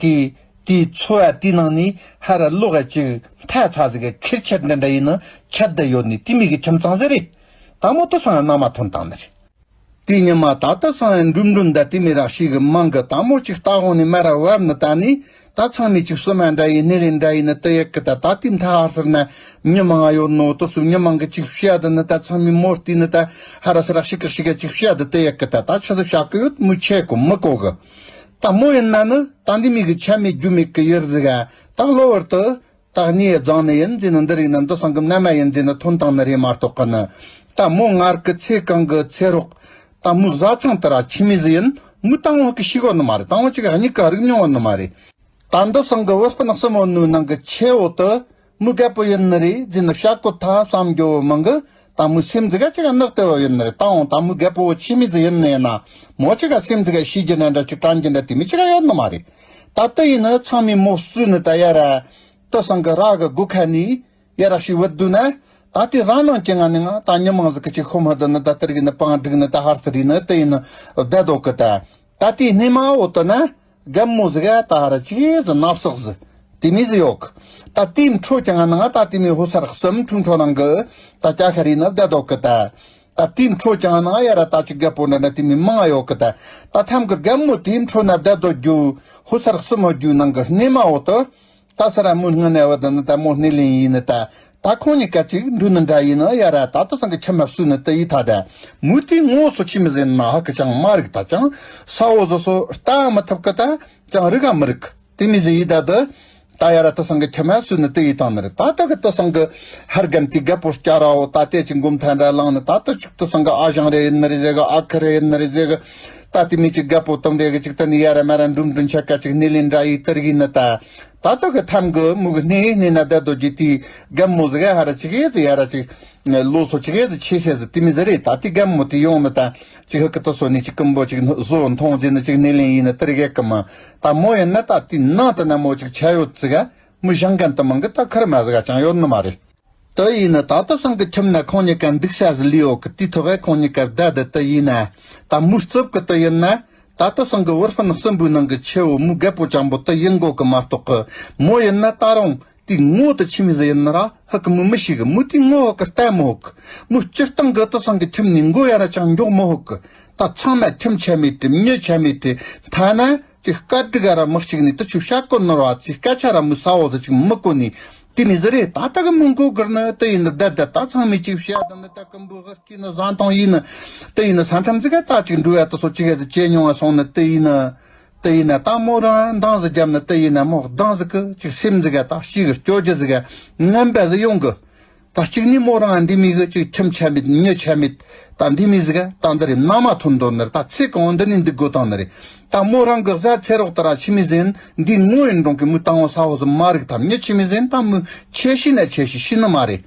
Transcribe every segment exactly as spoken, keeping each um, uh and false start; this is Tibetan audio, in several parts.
གི་དེའི་འཚོ་བ་དེའི་ནང་ནས་ཧ་ར་ལོག་ཅིག་མཐའ་ཚ་ཟིག་གི་ཁེར་ཆད་འདྲ་འདྲ་ཡིན་ནི་ཆད་བསྡད་ཡོད་ནི་དེ་མོ་གི་ཁྱིམ་ཚང་ཟིག་རེད། ད་མོ་དེ་སང་ནང་མ་ཐོན་བཏང་ནི་རེད། དེའི་ཉི་མ་ད་ལྟ་སང་འགྲུམ་འགྲུམ་ད་དེ་མོ་ར་ཞིག་གི་མང་གི་ད་མོ་ཅིག་ལྟ་འོང་ནས་མ་ར་བབ་ནི་ད་ནི། ད་ཚང་མས་ཅིག་བསུ་མ་འདྲ་ཡིན་སྣེ་ལེན་འདྲ་ཡིན་ནི་དེ་ཡག་གི་ད་ད་དེའི་མཐའ་ཧར་ཟེར་ན་མྱི་མང་ང་ཡོད་ནོ་དེ་སུ་མྱི་མང་གི་ཅིག་བཤད་དི་ནི་ད་ཚང་མས་མོ་བལྟས་ནི་ད་ཧ་ར་སི་ར་ཞིག་གི་ཞིག་ག་ཅིག་བཤད་དི་དེ་ཡག་གི་ད་ད་ཆི་ཟིག་བཤད་གི་ཡོད་མོ་ཆེ་གོ་མི་གོ་གི། ད་མོ་ཡིན་ན་ནི་ད་འདི་མོ་གི་ཆ་མེད་རྒྱུས་མེད་གི་ཡུལ་ཟིག་ག་ད་གློ་བུར་དུ། ད་གནས་རྫོང་ནས་ཡིན་ཟེར་ན་འདི་རིགས་ན་འདི་སང་གི་མནའ་མ་ཡིན་ཟེར་ན་ཐོན་བཏང་ནི་རེད་མ་གཏོགས་གི་ནི། ད་མོ་ངར་གི་ཚེ་གང་གི་ཚེ་རོགས། ད་མོ་བཟའ་ཚང་དེ་ར་ཆི་མི་ཟིག་ཡིན་མོ་དང་བོ་གི་ཤི་གོ་ནི་མ་རེད། དང་བོ་ཅིག་གཉིས་ཀ་རིག་མྱོང་བ་ནི་མ་རེད། ད་འདི་སང་གི་བུ་སྤུན་གསུམ་བོ་ནུ་ནང་གི་ཆེ་བོ་དེ་མོ་རྒད་པོ་ཡིན་ནི་རེད་ཟེར་ན་བཤད་གོ་ཐ་བསམ་རྒྱོ་བོ་མང་གི། ད་མོ་སེམས་ཟིག་ག་ཅིག་ག་ནག་ཏེ་བོ་ཡིན་ནི་རེད། ད་འོང་ད་མོ་རྒད་པོ་བོ་ཆི་མི་ཟིག་ཡིན་ནི་ཡིན་ན་མོ་ཅིག་ག་སེམས་ཟིག་ག་ཤི་རྒྱུ་ན་འདྲ་ཅིག་དྲན་རྒྱུ་འདྲ་དེ་མོ་ཅིག་ག་ཡོད་ནི་མ་རེད། ད་དེ་ཡིན་ནི་ཚང་མས་མོ་བསུས་ནི་ད་ཡ་ར། དེ་སང་གི་ར་གི་སྒོ་ཁ་ནས་ཡ་ར་ཞིག་བུད་འདུག་ན། ད་དེ་རང་ནང་གི་ང་ནི་ང་ད་མྱི་མང་ཟིག་གི་ཅིག་ཁོམ་ཧ་དུ་ནི་ད་དེར་གི་ནི་པང་སྒྲིག་ནི་ད་ཧར་ཚུར་ཡིན་ནི་དེ་ཡིན་ནི་བསྡད་འདུག་གི་ད། ད་དེའི་སྣེ་མ་འོ་དེ་ན་རྒན་མོ་ཟིག་ག་ད་ཧ་ར་ཅིག་ཟིག་ནབ་སག་ཟིག་དེ་མོ་ཟིག་ཡོད་གི། ད་དེའི་འཕྲོ་ཀྱང་ང་ནི་ང་ད་དེ་མོ་ཧུ་སར་གསུམ་འཕྲོ་འཕྲོ་རང་གི་ད་ཀྱ་ཁ་རི་ནི་བསྡད་འདུག་གི་ད། ད་དེའི་འཕྲོ་ཀྱང་ང་ནི་ང་ཡ་ར་ད་ཅིག་རྒད་པོ་འདྲ་འདྲ་དེ་མོ་མང་ང་ཡོད་གི་ད། ད་ཐམ་གི་རྒན་མོ་དེའི་འཕྲོ་ན་བསྡད་འདུག་རྒྱུ་ཧུ་སར་གསུམ་མོ་རྒྱུ་ནང་གི་སྣེ་མ་འོ་དེ། ད་ས་ར་མོ་སྔ་ནས་བ་དང་ནི་ད་མོ་སྣེ་ལེན་ཡིན་ནི་ད། ད་ཁོང་གཉིས་ཀ་ཅིག་འགྲུལ་ནི་འདྲ་ཡིན་ནི་ཡ་ར་ད་དེ་སང་གི་ཁྱིམ་མ་བསུ་ནི་དེ་ཡི་ད་ད། མོ་དེའི་ངོ་བོ་སོ་ཆི་མི་ཟིག་ཡིན་ན་ཧ་གི་ཅང་མ་རིག་ད་ཅང་ས་འོ་ཟོ་སོ་ལྟ་མི་ཐུབ་གི་ད་ཅང་རིག་ག་མི་རིག་དེ་མོ་ཟིག་ཡི་ད་ད། ད་ཡ་ར་དེ་སང་གི་ཁྱིམ་མ་བསུ་ནི་དེ་ཡི་དང་ནི་རེད། ད་ད་གི་དེ་སང་གི་ཧར་རྒན་དེ་རྒད་པོ་སྐྱ་ར་འོ་ད་དེ་ཅིག་འགོམ་ཐ་འདྲ་ལངས་ནི་ད་ད་ཅིག་དེ་སང་གི་ཨ་ཞང་རེ་ཡིན་ནི་རེད་ཟེ་གི་ཨ་ཁུ་རེ་ཡིན་ནི་རེད་ཟེ་གི། ད་དེ་མོ་ཅིག་རྒད་པོ་དང་འདྲ་གི་ཅིག་ད་ནི་ཡ་ར་མ་ར་འགྲུམ་འགྲུམ་ཆ་ཀ་ཅིག་སྣེ་ལེན་འདྲ་ཡི་དེར་གི་ནི་ད། ད་ལྟ་གི་ཐམ་གི་མུ་གི་སྣེ་སྣེ་ན་བསྡད་དོ་གི་དེའི་རྒན་མོ་ཟིག་ག་ཧ་ར་ཅིག་གེ་ཟིག་ཡ་ར་ཅིག་ལོ་སོ་ཅིག་གེ་ཟིག་ཆེ་ཤེས་ཟིག་དེ་མོ་ཟིག་རེད། ད་དེའི་རྒན་མོ་དེ་ཡོང་ནི་ད་ཅིག་ཧི་ཀི་ཏི་སོ་ནི་ཅིག་ཀུན་པོ་ཅིག་བཟོ་མཐོང་རྗེས་ནི་ཅིག་སྣེ་ལེན་ཡིན་ནི་དེར་གེ་གི་མ་ད་མོ་ཡིན་ན་ད་དེའི་ནང་དུ་ན་མོ་ཅིག་ཆ་ཡོད་ཟིག་ག་མུ་ཞང་རྒན་དུ་མང་གི་ད་ཁར་མ་ཟིག་ག་ཅང་ཡོད་ནི་མ་རེད། དེ་ཡིན་ན་ད་ལྟ་སང་གི་ཁྱིམ་ན་ཁོང་གཉིས་ཀ་འདུག་ས་ཟིག་ལི་ཡོད་གི་དེའི་ཐོག་ག་ཁོང་གཉིས་ཀ་བསྡད་དེ་དེ་ཡིན་ན་ད་མུ་རྩུབ་གི་དེ་ཡིན་ན་ད་ལྟ་སང་གི་བུ་སྤུན་གསུམ་པོའི་ནང་གི་ཆེ་བོ་མུ་རྒད་པོ་ཅང་པོ་དེ་ཡིན་དགོ་གི་མ་གཏོགས་གི་མོ་ཡིན་ན་ད་རུང་དེའི་ངོ་དེ་ཆི་མི་ཟིག་ཡིན་ན་ར་ཧ་གི་མུ་མི་ཤེས་གི། མུ་དེའི་ངོ་ཧ་གི་ལྟ་མི་ཧོ་གི། མུ་སྤྱིར་བཏང་གི་དེ་སང་གི་ཁྱིམ་ནས་མགོ་ཡ་ར་ཅང་མགྱོགས་མི་ཧོ་གི། ད་ཚང་མ་ཁྱིམ་ཆ་མེད་དེ་མྱི་ཆ་མེད་དེ་ཐ་ན། ཅིག་སྐད་འགྲིག་ག་ར་མི་གཅིག་ནི་དུ་ཆུ་བཤད་གོ་ནོར་བ་ཅིག་སྐད་ཆ་ར་མི་ས་འོ་ཟི་ཅིག་མི་གོ་ནི་དེ་ནི་ཟི་རེད། ད་ལྟ་གི་མི་མགོ་གིར་ནི་དེ་ཡིན་ནི་བསྡད་བསྡད་ད་ཚང་མས་ཅིག་བཤད་དང་ནི་ད་ཀུན་པོ་ཧི་སྐྱིད་ནི་བཟང་ཐང་ཡིན་ནི་དེ་ཡིན་ནི་ས་མཚམས་ཟི་ག་ད་ཅིག་འགྲོ་ཡ་དུ་སོ་ཅིག་ག་ཟི་ཅེ་མྱོང་བ་སོང་ནི་དེ་ཡིན་ནི་དེ་ཡིན་ནི་ད་མོ་རང་འདང་ཟི་རྒྱབ་ནི་དེ་ཡིན་ནི་མོ་འདང་ཟི་གི་ཅིག་སེམས་ཟི་ག་ད་ཤི་གི་སྐྱོ་རྒྱུ་ཟི་ག་ངན་པ་ཟི་ཡོང་གི། ད་གཅིག་ནི་མོ་རང་འདི་མི་གི་གཅིག་ཁྱིམ་ཆ་མེད་མྱི་ཆ་མེད། ད་འདི་མི་ཟིག་ག་ད་འདི་རེ་མནའ་མ་ཐོན་འདོད་ནི་རེད། ད་ཚེ་གང་འདི་ནི་འདུག་དགོས་དང་ནི་རེད། ད་མོ་རང་གི་བཟའ་ཚེ་རོགས་ད་ར་ཆི་མི་ཟིན་འདི་ངོ་ཡིན་འགྲོང་གི་མི་དང་བ་ས་བོ་ཟི་མ་རིག་ད་མྱི་ཆི་མི་ཟིན་ད་མི་ཆེ་ཤི་ན་ཆེ་ཤི་ཤི་ནི་མ་རེད།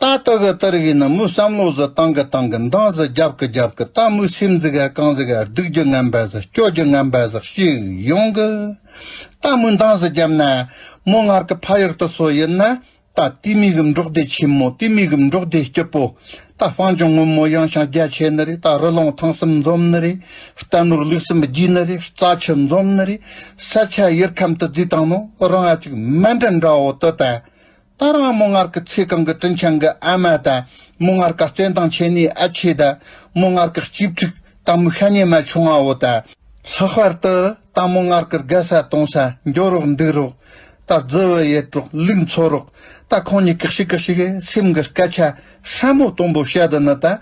ད་ད་གི་ད་རིག་ཡིན་ན་མི་བསམ་བློ་ཟི་བཏང་གི་བཏང་གི་འདང་ཟི་རྒྱབ་གི་རྒྱབ་གི་ད་མི་སེམས་ཟི་ག་གང་ཟི་ག་སྡུག་རྒྱུ་ངན་པ་ཟི་སྐྱོ་རྒྱུ་ངན་པ་ཟི་ཞིག་ཡོང་གི། ད་མི་འདང་ཟི་རྒྱབ་ན་མོ་ངར་གི་ཕ་ཡུལ་དུ་སོ་ཡིན་ན། ད་དེ་མི་གི་འབྲོག་སྡེ་ཆེན་མོ། དེ་མི་གི་འབྲོག་སྡེ་སྐྱིད་པོ། ད་སྤང་ལྗོངས་སྔོན་མོ་ཡངས་ཤིང་རྒྱ་ཆེ་ནི་རེད། ད་རི་ལུང་ཐང་གསུམ་འཛོམས་ནི་རེད། རྟ་ནོར་ལུག་གསུམ་རྒྱས་ནི་རེད། རྩྭ་ཆུ་འཛོམས་ནི་རེད། ས་ཆ་ཡུལ་ཁམས་དུ་བརྫིས་བཏང་ནོ་རང་ཨ་ཅིག་མ་འདྲ་འདྲ་བོ་དུ་ད། ད་རང་མོ་ངར་གི་ཚེ་གང་གི་དྲིན་ཆེན་གི་ཨ་མ་ད། མོ་ངར་གི་བརྩེ་འདང་ཆེ་ནི་ཨ་ཆེ་ད། མོ་ངར་གི་གཅེས་ཕྲུག་ད་མོ་ཤ་ཉེ་མ་ཆུང་བ་བོ་ད། ལྷག་པར་དུ་ད་མོ་ངར་གི་དགའ་ས་གཏོང་ས་འགྱོ་རོགས་འདུག་རོགས། ད་རྫི་བུ་ཡེ་གྲོགས་ལུག་འཚོ་རོགས། ད་ཁོང་གཉིས་ཀི་ཤི་ཀི་ཤི་གི་སེམས་གི་སྐད་ཆ་སྲ་མོ་དོན་པོ་བཤད་དུ་ནི་ད།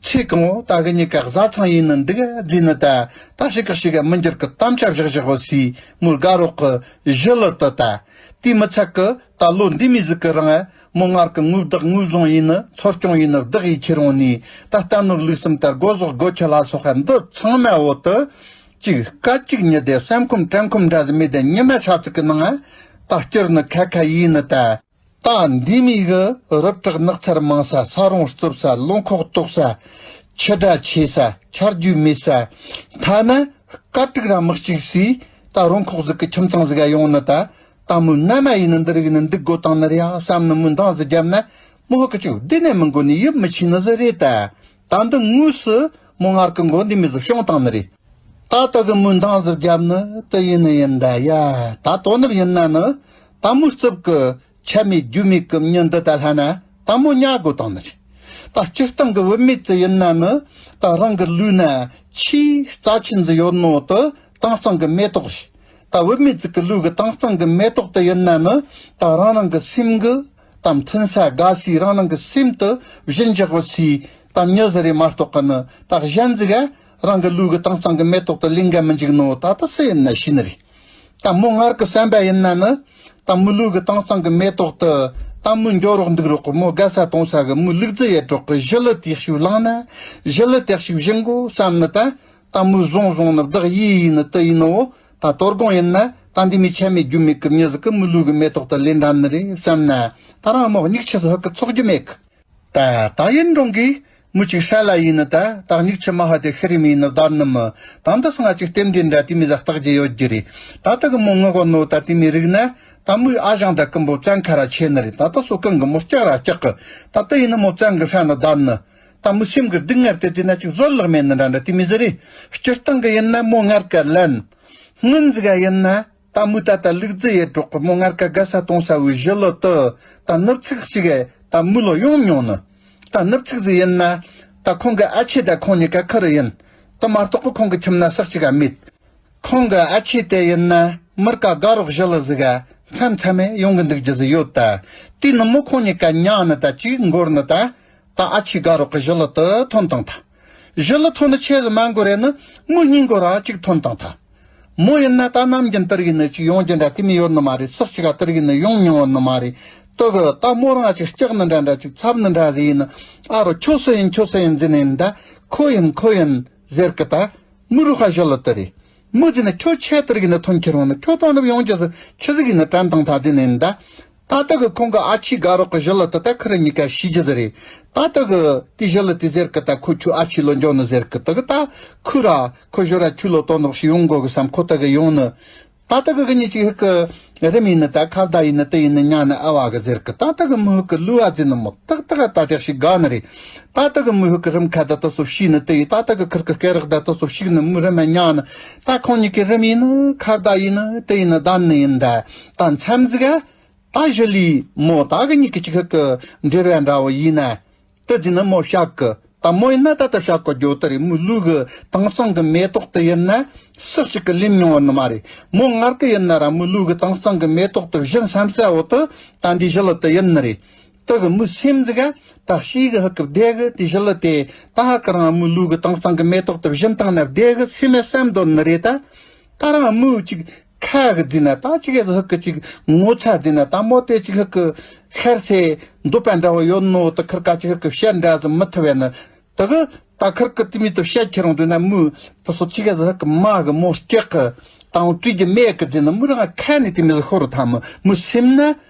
ཚེ་གང་བོ་ད་གི་གཉིས་ཀ་བཟའ་ཚང་ཡིན་ནི་འདུག་ག་ཟེར་ནི་ད། ད་ཤི་ཀི་ཤི་གི་མི་འགྱུར་གི་དམ་བཅའ་བཞག་བཞག་གོ་སི་མོ་དགའ་རོགས་གི་གཞི་ལུར་དུ་ད། དེ་མི་ཚད་གི་ད་ལོ་འདི་མི་ཟིག་གི་རིང་མོ་ངར་གི་དངུལ་བདག་དངུལ་བཟང་ཡིན་ནི་འཚོ་སྐྱོང་ཡིན་ནི་བདག་ཡིས་ཁྱེར་འོང་ནི་ད་རྟ་ནོར་ལུག་གསུམ་ད་སྒོ་ཟོག་སྒོ་ཁྱི་ལ་སོགས་ཁ་འདི་ཚང་མ་བོ་དུ། གཅིག་སྐད་ཅིག་ཉི་ཟླའི་བསམ་ཁོམ་དྲན་ཁོམ་འདྲ་ཟིག་མེད་དེ་ཉི་མ་ཤར་ཚིག་གི་ནང་ད་སྐྱུར་ནི་ཁ་ཁ་ཡིན་ནི་ད། ད་འདི་མི་གི་རི་བྲག་ནགས་ཚལ་མང་ས་ས་རོང་རྩུབ་ས་ལུང་ཁོག་དོག་ས་ཆུ་སྒྲ་ཆེ་ས་ཆར་རྒྱུས་མེད་ས་ཐ་ན་སྐར་དྲུག་ར་མི་གཅིག་སི་ད་རོང་ཁོག་ཟིག་གི་ཁྱིམ་ཚང་ཟིག་ག་ཡོང་ནི་ད། ད་མོའི་མནའ་མ་ཡིན་ནི་འདི་རིགས་ནི་འདུག་དགོས་དང་ནི་རེད་ཡ་བསམ་ནི་མོའི་འདང་ཟིག་བརྒྱབ་ན་མོ་ཧ་གི་ཅིག་བདེ་ནས་མི་འགོ་ནི་ཡིབ་མི་ཆེ་ནི་ཟིག་རེད་ད། ད་འདི་དངོས་སུ་མོ་ངར་གི་མགོ་འདི་མི་ཟིག་བྱུང་དང་ནི་རེད། ད་ལྟ་གི་མོའི་འདང་ཟིག་བརྒྱབ་ནི་དེ་ཡིན་ནི་ཡིན་ད་ཡ། ད་དོ་ནུབ་ཡིན་ན་ནི་ད་མོའི་རྩིབ་གི་ཆ་མེད་རྒྱུས་མེད་གི་མྱི་འདི་ད་ལྷ་ན་ད་མོ་ཉལ་དགོས་བཏང་ནི་རེད། ད་སྤྱིར་བཏང་གི་བུད་མེད་ཚོ་ཡིན་ན་ནི་ད་རང་གི་ལུས་ན་ཆེས་རྩ་ཆེན་ཟིག་ཡོད་ནོ་དེ་དྭངས་གཙང་གི་མེ་ཏོག་རེད། ད་བུད་མེད་ཚོ་གི་ལུས་གི་དྭངས་གཙང་གི་མེ་ཏོག་དེ་ཡིན་ན་ནི་ད་རང་རང་གི་སེམས་གི་ད་མཐུན་ས་དགའ་སའི་རང་རང་གི་སེམས་དེ་བཞིན་གཤེགས་པ་སའི་ད་མྱི་ཟིག་རེད་མ་གཏོགས་གི་ནི་ད་གཞན་ཟིག་ག་རང་གི་ལུས་གི་དྭངས་གཙང་གི་མེ་ཏོག་དེ་ལེན་ག་མི་འཇུག་ནོ། ད་ད་སུ་ཡིན་ན་ཤེས་ནི་རེད། ད་མོ་ངར་གི་བསམ་པ་ཡིན་ན་ནི་ད་མོའི་ལུས་གི་དྭངས་གཙང་གི་མེ་ཏོག་དེ་ད་མོའི་འགྱོ་རོགས་འདུག་རོགས་གི་མོ་དགའ་ས་གཏོང་ས་གི་མོའི་ལུག་རྫི་ཡེ་གྲོགས་གི་ཞི་ལུ་དེ་ཞིག་བླངས་ན་ཞི་ལུ་དེ་ཞིག་བཞེངས་དགོས་བསམ་ནི་ད། ད་མོའི་བཟུང་བཟུང་ནི་བདག་ཡིད་ཡིན་ནི་དེ་ཡིན་ནོ། ད་དོ་དགོང་ཡིན་ན་ད་འདི་མི་ཆ་མེད་རྒྱུས་མེད་གི་མྱི་ཟིག་གི་མོའི་ལུས་གི་མེ་ཏོག་དེ་ལེན་འགྲམ་ནི་རེད་བསམ་ན། ད་རང་མོ་མྱིག་ཆུ་ཟིག་གི་ཚོགས་རྒྱུ་མེད་གི། ད་ད་ཡིན་རུང་གི་མོ་ཅིག་ཧྲ་ལ་ཡིན་ནི་ད་ད་མྱིག་ཆུ་མ་ཧ་དེ་ཤི་རི་མི་ཡིན་ནི་བདར་ནི་མི། ད་འདི་སོང་ང་ཅིག་རྟེན་འབྲེལ་འདྲ་དེ་མི་ཟིག་རྟགས་རྒྱུ་ཡོད་རྒྱུ་རེད། ད་ད་གི་མོ་ངུ་གོ་ནོ་ད་དེ་མི་རིག་ན་ད་མོའི་ཨ་ཞང་ད་ཀུན་པོ་བཙན་ཁ་ར་ཆེ་ནི་རེད། ད་ད་སོ་གང་གི་མོ་ལྕགས་ར་ལྕགས་གི། ད་ད་ཡིན་ནི་མོ་བཙན་གི་ཧྲ་ནི་བདར་ནི། ད་མོའི་སེམས་གི་སྡུག་བསྔལ་དེ་དེ་ན་ཅིག་བཟོད་གླགས་མེད་ནི་འདྲ་འདྲ་དེ་མི་ཟེར་རེད། སྤྱིར་བཏང་གི་ཡིན་ན་མོ་ངར་ཀ་ལན། སྔོན་ཟིག་ག་ཡིན་ན་ད་མོའི་ད་ལྟ་ལུག་རྫི་ཡེ་གྲོགས་གི་མོ་ངར་ཀ་དགའ་ས་གཏོང་ས་བོའི་ཞི་ལུ་དེ་ད་ནུབ་ཚིགས་ཅིག་ག་ད་མོའི་ལོ་ཡོང་མྱོང་ནི། ད་ནུབ་ཚིགས་ཟིག་ཡིན་ན་ད་ཁོང་གི་ཨ་ཆེ་ད་ཁོང་གཉིས་ཀ་ཁུར་ཡིན། དེ་མ་གཏོགས་གི་ཁོང་གི་ཁྱིམ་ན་སུ་གཅིག་ག་མེད། ཁོང་གི་ཨ་ཆེ་དེ་ཡིན་ན་མི་ར་ཀ་དགའ་རོགས་ཞི་ལུ་ཟིག་ག་མཚམས་མཚམས་མེད་ཡོང་གི་འདུག་རྒྱུ་ཟིག་ཡོད་ད། དེ་ནི་མོ་ཁོང་གཉིས་ཀ་ཉལ་ནི་ད་ཅིག་འགོར་ནི་ད། ད་ཨ་ཆེ་དགའ་རོགས་གི་ཞི་ལུ་དེ་ཐོན་བཏང་ད། ཞི་ལུ་ཐོན་ནི་ཆེ་ཟིག་མ་འགོར་རེ་ནི་མོ་གཉིས་འགོར་ར་ཅིག་ཐོན་བཏང་ད། མོ་ཡིན་ན་ད་ནམ་རྒྱུན་དེར་གི་ནི་ཅིག་ཡོང་རྒྱུ་འདྲ་དེ་མི་ཡོད་ནི་མ་རེད། སུ་གཅིག་ག་དེར་གི་ནི་ཡོང་མྱོང་ནི་མ་རེད། དེ་གི་ད་མོ་རང་ཅིག་སྐྲག་ནི་འདྲ་འདྲ་ཅིག་འཚབ་ནི་འདྲ་ཟིག་ཡིན་ནི། ཨ་རོ་ཁྱོད་སུ་ཡིན་ཁྱོད་སུ་ཡིན་ཟེར་ནི་ཡིན་ད། ཁོ་ཡིན་ཁོ་ཡིན་ཟེར་གི་ད། མོ་རུ་ཧ་ཞི་ལུ་དེ་རེད། མོ་ཟེར་ནི་ཁྱོད་ཆེ་དེར་གི་ནི་ཐོན་ཁྱེར་འོང་ནི་ཁྱོད་དང་ནི་ཡོང་རྒྱུ་ཟིག་ཆི་ཟིག་ཡིན་ནི་དྲན་དང་ད་ཟེར་ནི་ཡིན་ད། ད་ལྟ་གི་ཁོང་གི་ཨ་ཆེ་དགའ་རོགས་གི་ཞི་ལུ་དེ་ད་ཁུར་གཉིས་ཀ་ཤི་རྒྱུ་ཟིག་རེད། ད་ལྟ་གི་དེ་ཞི་ལུ་དེ་ཟེར་གི་ད་ཁོ་ཁྱོད་ཨ་ཆེ་ལོ་འཇོག་ནི་ཟེར་གི་ད་གི་ད་ཁུར་ར་ཁོ་ཞོར་ར་ཁྱོད་ལོ་དོ་ནོག་ཞིག་ཡོང་དགོ་གི་བསམ་ཁོ་ད་གི་ཡོང་ནི། ད་ལྟ་གི་གི་གཉིས་ཅིག་ཧི་གི་རིམ་ཡིན་ནི་ད་ཁ་བརྡ་ཡིན་ནི་དེ་ཡིན་ནི་ཉག་ནི་ཨ་བ་གི་ཟེར་གི། ད་ལྟ་གི་མོ་ཧི་གི་ལུ་བ་ཟེར་ནི་མོ་ཏག་ཏག་ད་དེ་ཞིག་དགའ་ནི་རེད། ད་ལྟ་གི་མོ་ཧི་གི་རིམ་ཁ་ད་ད་སོ་ཤི་ནི་དེ་ཡིན། ད་ལྟ་གི་ཁུར་གི་སྐེ་རགས་ད་ད་སོ་ཤིག་ནི་མོ་རིམ་མ་ཉག་ནི། ད་ཁོང་གཉིས་ཀྱི་རིམ་ཡིན་ནི་ཁ་བརྡ་ཡིན་ནི་དེ་ཡིན་ནི་བདམས་ནི་ཡིན་ད། ད་མཚམས་ཟིག་ག་ད་ཞི་ལུའི་མོ་ད་གི་གཉིས་ཀྱི་ཅིག་ཧི་གི་འབྲེལ་བ་འདྲ་བོ་ཡིན་ན། དེ་ཟིན་ན་མོ་བཤད་གི། ད་མོ་ཡིན་ན་ད་ལྟ་བཤད་གི་འགྱོ་དེ་རེད། མོའི་ལུས་གི་དྭངས་གཙང་གི་མེ་ཏོག་དེ་ཡིན་ན་སུ་གཅིག་གི་ལེན་མྱོང་བ་ནི་མ་རེད། མོ་ངར་གི་ཡིན་ན་ར་མོའི་ལུས་གི་དྭངས་གཙང་གི་མེ་ཏོག་དེ་བཞིན་བསམ་ས་འོ་དེ་ད་འདི་ཞི་ལུ་དེ་ཡིན་ནི་རེད། དེ་གི་མོའི་སེམས་ཟིག་ག་ད་ཤི་གི་ཧི་གི་བདེ་གི་དེ་ཞི་ལུ་དེ་ད་ཧ་གི་རང་མོའི་ལུས་གི་དྭངས་གཙང་གི་མེ་ཏོག་དེ་བཞིན་བཏང་ན་བདེ་གི་སེམས་མེད་བསམ་འདོད་ནི་རེད་ད། ད་རང་མོ་ཅིག་ཁ་གི་འཛིན་ན་ད་ཅིག་གི་ཧི་གི་ཅིག་ངོ་ཚ་འཛིན་ན་ད་མོ་དེ་ཅིག་ཧི་གི་ཤར་སེ་འདོད་པ་འདྲ་བོ་ཡོད་ནོ་ད་ཁུར་ཀ་ཅིག་ཧི་གི་བཤད་འདྲ་ཟིག་མི་ཐུབ་བས་ནི། ད་གི་ད་ཁུར་གི་དེ་མི་ཐུབ་བཤད་ཁྱེར་རུང་དུས་ན་མོ་ད་སོ་ཅིག་གི་ཧི་གི་མ་གི་མོ་སྐྱག་གི་ད་འོང་བྲིས་རྒྱུ་མེད་གི་འཛིན་ན་མོ་རང་ཁ་ནས་དེ་མི་ཟིག་ཤོར་རུ་ཐ་མོ་མོ་སེམས་ན་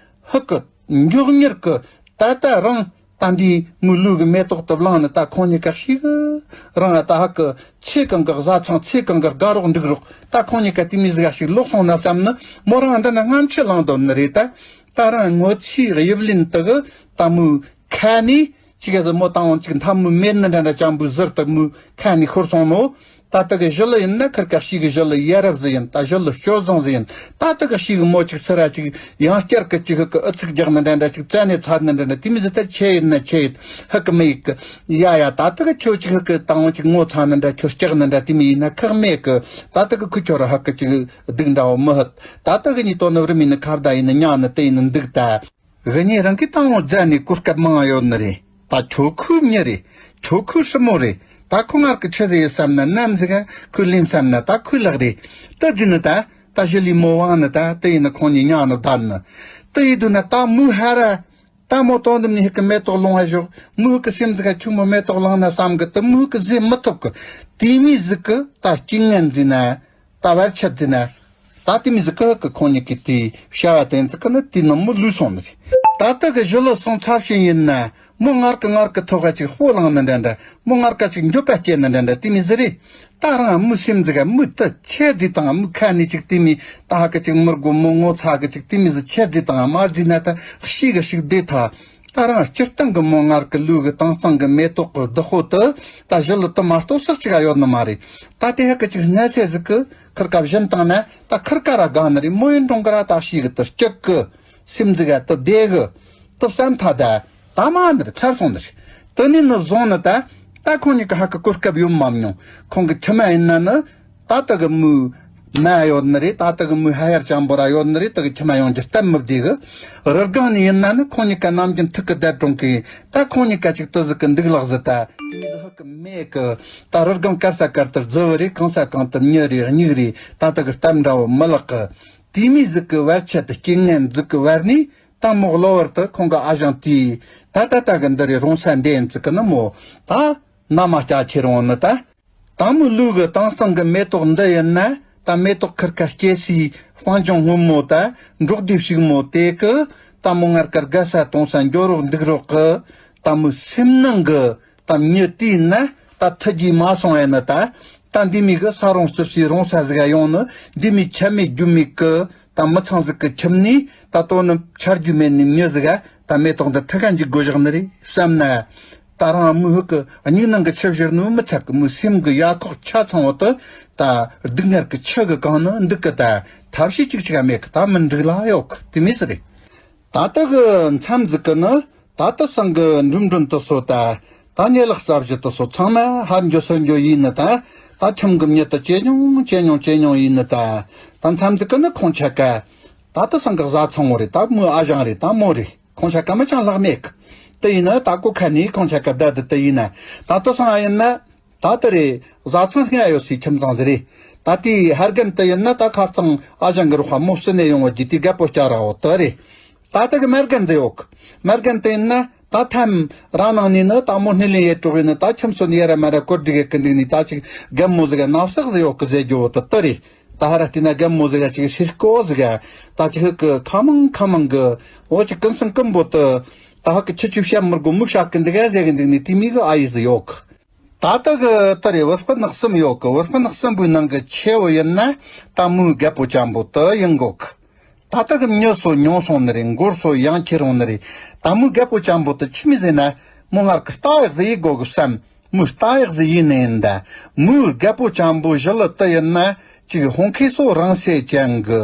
ཧི་གི་མགྱོགས་མྱུར་གི་ད་ལྟ་རང་ད་འདི་མོའི་ལུས་གི་མེ་ཏོག་དེ་བླངས་ནས་ད་ཁོང་གཉིས་ཀ་ཤི་གི་རང་ད་ཧ་གི་ཚེ་གང་གི་བཟའ་ཚང་ཚེ་གང་གི་དགའ་རོགས་འགྲིག་རོགས་ད་ཁོང་གཉིས་ཀ་དེ་མི་ཟིག་ག་ཞིག་ལོག་སོང་ན་བསམ་ནི་མོ་རང་འདི་ན་སྔ་ཕྱི་ལངས་དོན་ནི་རེད་ད། ད་རང་ངོ་ཚའི་དབྱིབས་ལེན་དེ་གི་ད་མོའི་ཁ་ནས་ཅིག་གི་མོ་ད་འོང་ཅིག་མཐའ་མོའི་མེད་ནི་འདྲ་འདྲ་ཅང་བུ་ཟུར་དེ་མོའི་ཁ་ནས་ཤོར་སོང་ནོ། ད་ལྟ་གི་ཞི་ལུ་ཡིན་ན་ཁུར་ཀ་ཤི་གི་ཞི་ལུ་ཡ་རབས་ཟིག་ཡིན། ད་ཞི་ལུ་སྤྱོད་བཟང་ཟིག་ཡིན། ད་ལྟ་གི་ཤི་གི་མོ་ཅིག་སི་ར་ཅིག་ཡང་བསྐྱར་གི་ཅིག་ཧི་གི་ཨུ་ཚུགས་རྒྱག་ནི་འདྲ་འདྲ་ཅིག་བཙལ་ནས་ཚར་ནི་འདྲ་འདྲ་དེ་མི་ཟིག་ད་ཆེ་ཡིན་ན་ཆེ་ཡིན་ཧི་གི་མི་ཡིག་གི་ཡ་ཡ། ད་ལྟ་གི་ཁྱོད་ཅིག་ཧི་གི་ད་འོང་ཅིག་ངོ་ཚ་ནི་འདྲ་ཁྱོད་སྐྲག་ནི་འདྲ་དེ་མི་ཡིན་ན་ཁག་མེད་གི། ད་ལྟ་གི་ཁུ་ཁྱོད་ར་ཧི་གི་ཅིག་སྡུག་འདྲ་བོ་མི་ཧི། ད་ལྟ་གི་ཉིད་དོ་ནི་རི་མི་ནི་ཁ་བརྡ་ཡིན་ནི་ཉག་ནི་དེ་ཡིན་ནི་འདུག་ད། གི་ཉེ་རང་གི་ཏང་འོ་རྫ་ནས་གོ་སྐབས་མང་ཡོད་ནི་རེད། ད་ཁྱོད་ཁོའི་མྱི་རེད། ཁྱོད་ཁོའི་སྲིན་མོ་རེད། ད་ཁོ་ངར་གི་ཆི་ཟེར་ཡོད་བསམ་ན་ནམ་ཟིག་ག་ཁོས་ལེན་བསམ་ན་ད་ཁོའི་ལག་རེད། ད་ཟིན་ནི་ད་ད་ཞི་ལུའི་མོ་དབང་ནི་ད་དེ་ཡིན་ནི་ཁོང་གཉིས་ཉག་ནི་བདར་ནི། དེ་ཡིན་དུས་ན་ད་མོའི་ཧ་ར་ད་མོ་དོན་དུ་ནི་ཧི་གི་མེ་ཏོག་ལོང་བ་ཞོག་མོ་ཧི་གི་སེམས་ཟིག་ག་ཁྱོད་མོ་མེ་ཏོག་ལོང་ན་བསམ་གི་དེ་མོ་ཧི་གི་ཟེར་མི་ཐུབ་གི། དེ་མི་ཟིག་གི་ད་རྐྱེན་ངན་འཛིན་ན། ད་བར་ཆད་དེ་ན། ད་དེ་མི་ཟིག་ཀི་ཀི་ཁོང་གཉིས་ཀྱི་དེ་བྱ་བ་དེ་ཚོ་ཀི་ནི་དེ་ནི་མོ་ལུས་སོང་ནི་རེད། ད་ལྟ་གི་ཞི་ལུ་སོང་ཚར་ཕྱིན་ཡིན་ན་མོ་ངར་གི་ངར་གི་ཐོག་ག་ཅིག་སྤོ་ལངས་ནི་འདྲ་འདྲ། མོ་ངར་ག་ཅིག་འགྱོད་པ་སྐྱེ་ནི་འདྲ་འདྲ་དེ་མི་ཟིག་རེད། ད་རང་མོའི་སེམས་ཟིག་ག་མོ་ད་ཆེ་ཟིག་དང་མོ་ཁ་ནས་ཅིག་དེ་མི་ད་ཧ་གི་ཅིག་མི་དགོ་མོ་ངོ་ཚ་གི་ཅིག་དེ་མི་ཟིག་ཆེ་ཟིག་དང་མར་ཟིག་ན་ད་ཤི་གི་ཤིག་བདེ་ཐ། ད་རང་སྤྱིར་བཏང་གི་མོ་ངར་གི་ལུག་གི་དྭངས་གཙང་གི་མེ་ཏོག་གི་བདག་པོ་དེ་ད་ཞི་ལུ་དེ་མ་གཏོགས་སུ་གཅིག་ག་ཡོད་ནི་མ་རེད། ད་དེ་ཧེ་གི་ཅིག་སྔ་ཚེ་ཟིག་གི་ཁིར་ཀ་བཞིན་བཏང་ན་ད་ཁིར་ཀ་ར་དགའ་ནི་རེད། མོ་ཡིན་འགྲོང་གི་ར་ད་ཤི་གི་དེ་སྐྱིད་གི་སེམས་ཟིག་ག་དེ་བདེ་གི་དེ་བསམ་ཐ་ད་ད་མ་ནི་རེད། ཚར་སོང་ནི་རེད། དེ་ནས་ནི་བཟུང་ནི་ད་ད་ཁོང་གཉིས་ཀ་ཧ་གི་གོ་སྐབས་ཡོད་མ་མྱོང་། ཁོང་གི་ཁྱིམ་མ་ཡིན་ན་ནི། ད་ལྟ་གི་མོའི་མ་ཡོད་ནི་རེད། ད་ལྟ་གི་མོའི་ཕ་ཡར་ཅན་པོ་ར་ཡོད་ནི་རེད། ད་གི་ཁྱིམ་མ་ཡོང་རྒྱུ་སྟབས་མི་བདེ་གི། རི་སྒང་ནས་ཡིན་ན་ནི་ཁོང་གཉིས་ཀ་ནམ་རྒྱུན་ཐུག་གི་བསྡད་འགྲོང་གི། ད་ཁོང་གཉིས་ཀ་ཅིག་ཏུ་ཟིག་གི་འདུག་ལག་ཟི་ད་དེ་མི་ཟི་ཧུ་གི་མེད་གི། ད་རི་སྒང་གར་ས་གར་དུ་རྫི་བུ་རེད། གང་ས་གང་དུ་མྱི་རེད། སྙིགས་རེད། ད་ལྟ་གི་སྟབས་འདྲ་བོ་མི་ལག་གི། དེ་མི་ཟིག་གི་བར་ཆད་དུ་རྐྱེན་ངན་ཟིག་གི་བར་ནས་ད་མོ་གློ་བུར་དུ་ཁོང་གི་ཨ་ཞང་དེས་ད་ད་ལྟ་གི་འདི་རེད། རོང་ས་འདི་ཡིན་ཟིག་གི་ནི་མོ་ད་མནའ་མ་སྐྱ་ཁྱེར་འོང་ནི་ད། ད་མོའི་ལུག་གི་དྭངས་གཙང་གི་མེ་ཏོག་འདི་ཡིན་ན། ད་མེ་ཏོག་ཁིར་ཀ་སྐྱེ་སའི་སྤང་ལྗོངས་སྔོན་མོ་ད་འབྲོག་སྡེ་ཕྱུག་མོ་དེ་གི། ད་མོ་ངར་ཀར་དགའ་ས་གཏོང་ས་འགྱོ་རོགས་འདུག་རོགས་གི། ད་མོའི་སེམས་ནང་གི་ད་མྱི་དེ་ཡིན་ན་ད་ཐུ་རྒྱུ་མ་སོང་ཡ་ནི་ད། ད་འདི་མི་གི་ས་རོང་རྩིབ་སའི་རོང་ས་ཟིག་ག་ཡོང་ནི། འདི་མི་ཆ་མེད་རྒྱུ་མེད་གི། ད་མི་ཚང་ཟིག་གི་ཁྱིམ་ནས་ད་ལྟོ་ནི་ཆ་རྒྱུས་མེད་ནི་མྱི་ཟིག་ག་ད་མེ་ཏོག་འདི་ཐུ་ག་འཇིག་དགོས་བཞག་ནི་རེད་བསམ་ན། ད་རང་མོའི་ཧུ་གི་སྙིང་ནང་གི་ཆུ་བཞུར་ནོ་མི་ཚད་གི། མོའི་སེམས་གི་ཡ་ཁོག་ཆ་ཚང་བོ་དུ་ད་སྡུག་བསྔལ་གི་ཆུ་གི་གང་ནི་འདུག་གི། ད་ཐབས་ཤེས་ཅིག་ཅིག་ག་མེད་གི། ད་མི་འགྲིག་ལ་ཡོད་གི། དེ་མི་ཟི་རེད། ད་ལྟ་གི་མཚམས་ཟིག་གི་ནི་ད་ལྟ་སང་གི་འགྲིམ་འགྲུལ་དུ་སོ་ད། ད་ཉེ་ལག་རྩ་བཞི་དུ་སོ་ཚང་མ་ཧར་འགྱོ་ཚུར་འགྱོ་ཡིན་ནི་ད། ད་ཁྱིམ་གི་མྱི་དུ་ཇེ་ཉུང་ཇེ་ཉུང་ཇེ་ཉུང་ཡིན་ནི་ད། ད་མཚམས་ཟིག་གི་ནི་ཁོང་ཆ་ག་ད་ལྟ་སང་གི་བཟའ་ཚང་བོ་རེད། ད་མོའི་ཨ་ཞང་རེད། ད་མོ་རེད། ཁོང་ཆ་ག་མི་ཅང་ལྷག་མེད་གི། དེ་ཡིན་ན་ད་གོ་ཁ་ནས་ཁོང་ཆ་ག་བསྡད་དུ་དེ་ཡིན་ན། ད་ལྟ་སང་ཨ་ཡིན་ན། ད་ལྟ་རེད། བཟའ་ཚང་སྔ་ཡོད་སའི་ཁྱིམ་ཚང་ཟིག་རེད། ད་ལྟའི་ཧར་རྒན་དེ་ཡིན་ན་ད་ཁ་རྩང་ཨ་ཞང་གི་རོགས་པ་མོ་བསུ་ནས་ཡོང་བ་རྒྱུ་དེ་རྒད་པོ་སྐྱ་ར་བོ་དེ་རེད། ད་ལྟ་གི་མར་རྒན་ཟིག་ཡོད་གི། མར་རྒན་དེ་ཡིན་ན་ད་ཐམ་ར་ནང་ནས་ནི་ད་མོ་སྣེ་ལེན་ཡེ་གྲོགས་ཡིན་ནི། ད་ཁྱིམ་སོ་ནས་ཡ་ར་མ་ར་བཀོད་སྒྲིག་ཡེ་གི་འདུག་ནི། ད་ཅིག་རྒན་མོ་ཟིག་ག་ནབ་སག་ཟིག་ཡོད་གི་ཟེར་རྒྱུ་བོ་དེ་དེ་རེད། ད་ཧ་ར་བལྟས་ན་རྒན་མོ་ཟིག་ག་ཅིག་ཧྲིལ་ཀོ་ཟིག་ག་ད་ཅིག་ཧུ་གི་ཁ་མང་ཁ་མང་གི། འོ་ཅིག་ཀུན་སེམས་ཀུན་པོ་དུ། ད་ཧ་གི་ཁྱི་ཆུ་བཤད་མི་དགོ་མུག་བཤད་གི་འདུག་ག་ཟེར་གི་འདུག་ནི། དེ་མི་གི་ཨ་ཡེ་ཟིག་ཡོད་གི། ད་ལྟ་གི་ད་རེ་བུ་སྤུན་ནག་གསུམ་ཡོད་གི། བུ་སྤུན་ནག་གསུམ་པོའི་ནང་གི་ཆེ་བོ་ཡིན་ན་ད་མོའི་རྒད་པོ་ཅན་པོ་དེ་ཡིན་དགོ་གི། ད་ལྟ་གི་མྱི་སོ་ཉུང་སོང་ནི་རེད། མགོ་སོ་ཡང་ཁྱེར་རུང་ནི་རེད། ད་མོའི་རྒད་པོ་ཅན་པོ་དེ་ཆི་མི་ཟེར་ན། མོ་ངར་གི་རྟ་ཡག་ཟིག་ཡེ་དགོ་གི་བསམ། མོའི་རྟ་ཡག་ཟིག་ཡེ་ནི་ཡིན་ད། མོའི་རྒད་པོ་ཅན་པོ་ཞི་ལུ་དེ་ཡིན་ན་ཅིག་ཧོང་ཁེ་སོ་རང་སེ་ཅན་གི་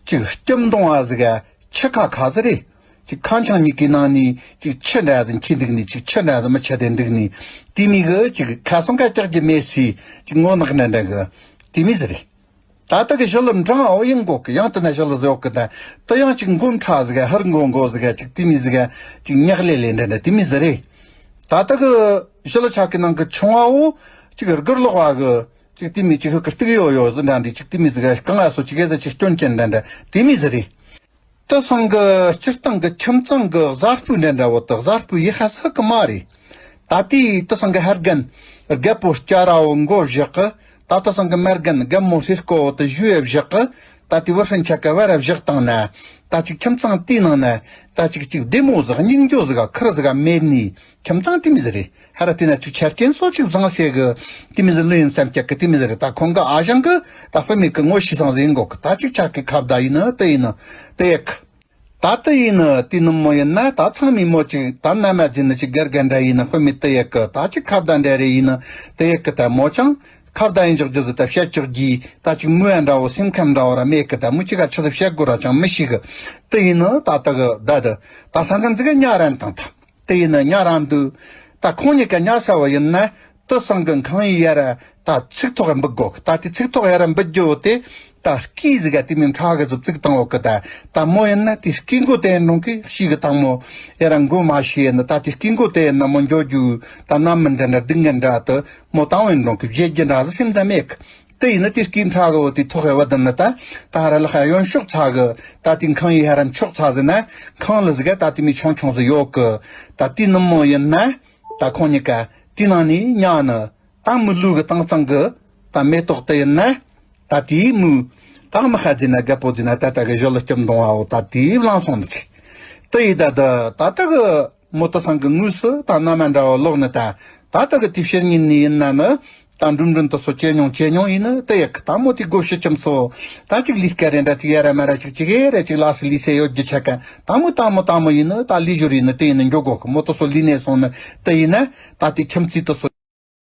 ཅིག་སྐྱིད་མདོང་བ་ཟིག་ག་ཆུ་ཁ་ཁ་ཟིག་རེད། ཅིག་ཁ་འཆང་གཉིས་ཀའི་ནང་ནས་ཅིག་ཆུ་འདྲ་ཟིག་འཁྱིལ་འདུག་ནི། ཅིག་ཆུ་འདྲ་ཟིག་མི་ཆད་དེ་འདུག་ནི། དེ་མི་གི་ཅིག་ཁ་སང་ཁ་སྐྱག་གི་མེད་སི་ཅིག་ངོ་ནག་འདྲ་འདྲ་གི་དེ་མི་ཟིག་རེད། ད་ལྟ་གི་ཞི་ལུ་འབྲང་འོ་ཡིན་གོ་གི། ཡང་དེ་ན་ཞི་ལུ་ཟོག་གི་ད་དུ་ཡང་ཅིག་མགོ་ཁྲ་ཟིག་ག་ཧར་མགོ་མགོ་ཟིག་ག་ཅིག་དེ་མི་ཟིག་ག་ཅིག་ཉག་ལེ་ལེ་འདྲ་འདྲ་དེ་མི་ཟིག་རེད། ད་ལྟ་གི་ཞི་ལུ་ཆག་གི་ནང་གི་ཆུང་བ་བོ་ཅིག་སྒུར་ལོག་བ་གི་ཅིག་དེ་མི་ཅིག་ཧུ་གི་སྟུག་ཡོ་ཡོ་ཟིག་འདྲ་འདྲ་ཅིག་དེ་མི་ཟིག་ག་གང་ང་སོ་ཅིག་གེ་ཟིག་ཅིག་སྐྱོན་ཅན་འདྲ་འདྲ་དེ་མི་ཟིག་རེད། དེ་སང་གི་སྤྱིར་བཏང་གི་ཁྱིམ་ཚང་གི་བཟའ་སྤུ་འདྲ་འདྲ་བོ་དེ་བཟའ་སྤུ་ཡེ་ཧ་ཧ་གི་མ་རེད། ད་ལྟའི་དེ་སང་གི་ཧར་རྒན་རྒད་པོ་སྐྱ་ར་བོ་མགོ་བཞག་གི། ད་དེ་སང་གི་མར་རྒན་རྒན་མོ་ཧྲིལ་ཀོ་བོ་དེ་ཞུ་ཡེ་བཞག་གི། ད་དེ་བུ་ཧྲན་ཆ་ག་བ་ར་བཞག་བཏང་ན། ད་ཅིག་ཁྱིམ་ཚང་དེའི་ནང་ན་ད་ཅིག་ཅིག་བདེ་མོ་ཟིག་སྙིང་རྗེ་ཟིག་ཁུར་ཟིག་མེད་ནི་ཁྱིམ་ཚང་དེ་མི་ཟིག་རེད། ཧ་ར་དེ་ན་ཅིག་ཆ་རྐྱེན་སོགས་ཅིག་བཟང་ཟེར་གི་དེ་མི་ཟིག་ལོས་ཡིན་བསམ་ཀྱག་གི་དེ་མི་ཟིག་རེད། ད་ཁོང་གི་ཨ་ཞང་གི་ད་དཔེ་མེད་གི་ངོ་ཤེས་སང་ཟིག་ཡིན་གོ་གི། ད་ཅིག་ཆག་གི་ཁ་བརྡ་ཡིན་ནི་དེ་ཡིན་ནི་དེ་ཡག་གི། ད་དེ་ཡིན་ནི་དེ་ནི་མོ་ཡིན་ན་ད་ཚང་མའི་མོ་ཅིག་ད་མནའ་མ་འཛིན་ནི་ཅིག་སྒེར་སྒེར་འདྲ་ཡིན་ནི་དཔེ་མེད་དེ་ཡག་གི། ད་ཅིག་ཁ་བརྡ་འདྲ་རེ་ཡིན་ནི་དེ་ཡག་གི། ད་མོ་ཅང་ཁ་བརྡ་ཡིན་འཇོག་རྒྱུ་ཟིག་ད་བཤད་ཆོག་གི། ད་ཅིག་མོ་ཡ་འདྲ་བོ་སེམས་ཁམས་འདྲ་བོ་ར་མེད་གི། ད་མོ་ཅིག་ག་ཆི་ཟིག་བཤད་དགོས་ར་ཅང་མི་ཤེས་གི། དེ་ཡིན་ནི་ད་ད་གི་ད་དེ་ད་ས་འཛིན་ཟིག་ག་ཉ་རན་དང་ད། དེ་ཡིན་ན་ཉ་རང་འདུག་ད་ཁོང་གཉིས་ཀ་ཉ་ས་བ་ཡིན་ན་དེ་སང་གི་ཁང་ཡིག་ཡ་ར་ད་ཚིག་ཐོག་འབུད་དགོ་གི། ད་དེ་ཚིག་ཐོག་ཡ་ར་འབུད་རྒྱུ་བོ་དེ་ད་སྐས་ཟིག་ག་དེ་མིན་ཁྲག་གི་ཟིག་བཙུགས་བཏང་འོག་གི། ད་ད་མོ་ཡིན་ན་དེ་སྐས་མགོ་དེ་ཡིན་རུང་གི་ཤིག་གི་དང་མོ་ཡ་ར་མགོ་མ་ཤེས་ཡིན་ན། ད་དེ་སྐས་མགོ་དེ་ཡིན་ན་མོ་འགྱོ་རྒྱུ་ད་ནམ་མི་འདྲ་འདྲ་སྡུག་ངན་འདྲ་དེ་མོ་དང་བོ་ཡིན་རུང་གི་བརྗེད་རྒྱུ་འདྲ་ཟིག་སེམས་ད་མེད་གི། དེ་ཡིན་ན་དེ་སྐད་ཕྲ་གི་བོ་དེ་ཐོག་ཧེ་བ་དུ་ནི་ད་ད་ཧ་ར་ལ་ཧ་ཡོན་ཤོག་ཚ་གི། ད་དེ་ཁང་ཡི་ཧ་རམ་ཆོག་ཚ་ཟི་ན་ཁང་ལ་ཟི་ག་ད་དེ་མི་ཆུང་ཆུང་ཟི་ཡོད་གི། ད་དེ་ནི་མོ་ཡིན་ན་ད་ཁོང་གཉིས་ཀ་དེ་ནང་ནས་ཉག་ནི་ད་མི་ལུག་གི་དྭངས་གཙང་གི་ད་མེ་ཏོག་དེ་ཡིན་ན་ད་དེའི་མོ་ད་མི་ཧ་ཟི་ན་རྒད་པོ་ཟི་ན་ད་ད་གི་ཞོ་ལ་སྐྱོབ་འདོང་བའོ། ད་དེ་བླངས་སོང་ནི་ཅི་དེ་ཡི་ད་ད་ད་ད་གི་མོ་ཏི་སང་གི་དངོས་སུ་དང་མནའ་མ་འདྲ་བ་ལོག་ནི་ད། ད་ལྟ་གི་དེ་ཕྱིར་ཉིན་ནི་ཡིན་ན་ནི་ ད་འགྲུམ་འགྲུམ་དུ་སོ་བྱེད་མྱོང་བྱེད་མྱོང་ཡིན་ནི་དེ་ཡག་གི། ད་མོ་དེ་སྒོ་ཕྱི་ཁྱིམ་སོ་ད་ཅིག་ལས་ཀ་རེ་འདྲ་ཅིག་ཡ་ར་མ་ར་ཅིག་ཅིག་ཡེ་ར་ཅིག་ལ་སི་ལི་སེ་ཡོད་རྒྱུ་ཆ་ག་ད་མོ་ད་མོ་ད་མོ་ཡིན་ནི་ད་ལི་ཞོར་ཡིན་ནི་དེ་ཡིན་ནི་འགྱོ་གོ་གི། མོ་དུ་སོ་ལི་ནས་སོང་ནི་དེ་ཡིན་ན་ད་དེ་ཁྱིམ་རྩིས་དུ་སོ།